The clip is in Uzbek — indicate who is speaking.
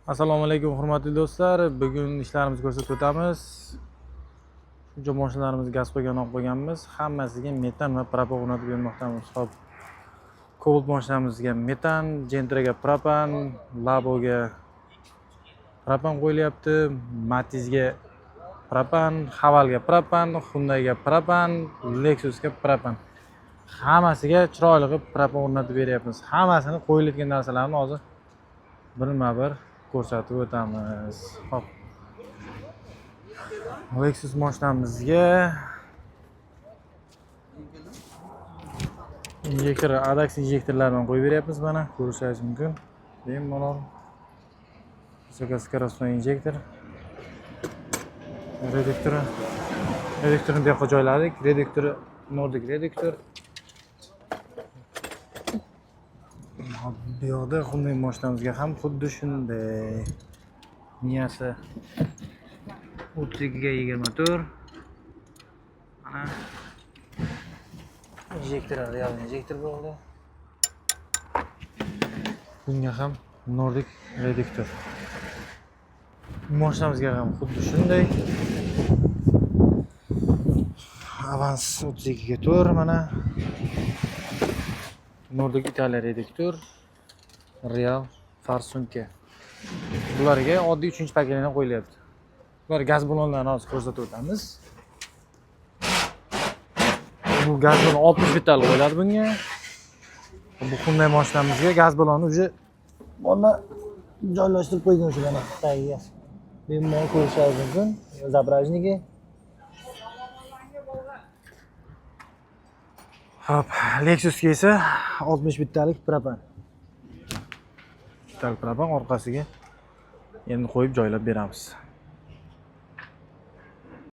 Speaker 1: Assalomu alaykum, hurmatli do'stlar. Bugun ishlarimizni ko'rsatib o'tamiz. Shuncha mashinalarimizni gaz qo'ygan olib qo'yganmiz. Hammasiga metan va propan o'rnatib bermoqdamiz. Xo'p. Cobalt mashinamizga metan, Gentraga propan, Laboga propan qo'yilyapti, Matizga propan, Havalga propan, Hyundaiga propan, Lexusga propan. Hammasiga chiroyli qilib propan o'rnatib beryapmiz. Hammasini qo'yilayotgan narsalarni hozir birma-bir ko'rsatib o'tamiz. Xo'p. Lexus mashinamizga injektor, Adax injektorlarini qo'yib beryapmiz, mana ko'rishingiz mumkin. Bemalol высокоскоростной injektor. Reduktori. Reduktorni bu yoqqa joyladik. Reduktori Nordic reduktor. Hop, bu yoqda Hyundai mashinamizga ham xuddi shunday. Miyasi 32 ga 24. Mana injektor, real injektor bo'ldi. Bunga ham Nordic reduktor. Mashinamizga ham xuddi shunday. Avans 32 ga 4, mana Nordic Italia reduktor, Real farsunka. Bularga oddiy 3-pakelini qo'yilyapti. Bular gaz ballonlarini hozir ko'rsatib o'tamiz. Bu gaz ballon 60 bittalik qo'yiladi bunga. Bu Hyundai mashinamizga gaz ballonni уже bolalar joylashtirib qo'ygan o'sha mana tagiga. Bemalol ko'rishingiz mumkin. Заправочники. Hop, Lexusga esa 60 bittalik propan. Bittalik propan orqasiga endi qo'yib joylab beramiz.